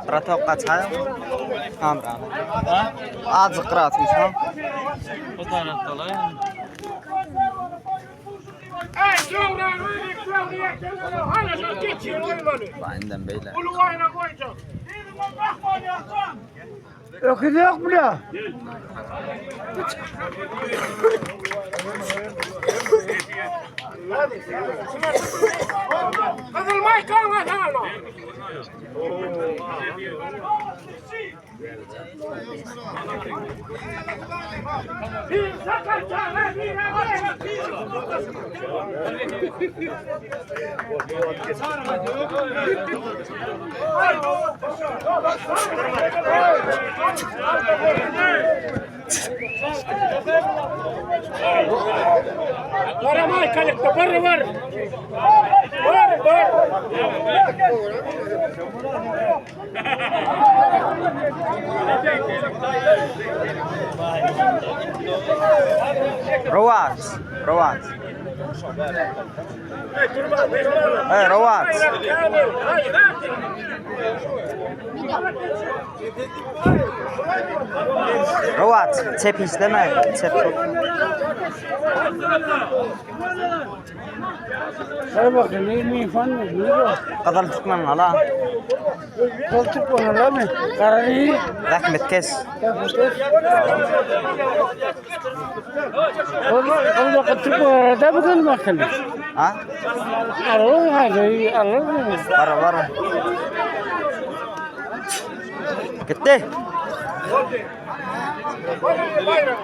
Bratok gaçaýyň. Kamrany. Azjyk gyra süýşüň. O taraftalar. Indem beýle. Öküz yok mu ya? Garamay kalıpta bar var. Bar bar. Rowaç, rowaç. Ey, rowaç. Rowaç, çep işleme, çep çok. Ver bakayım ne mi fan mı? Ne bu? Gyzyl Türkmen ala. Koltuk bana lan mı? Kararı. Zähmet kes. Oğlum bakın Türk arada mı kıl bakın? Ha? Aralım hadi aralım. Bar bar. Gitdi. Bayram.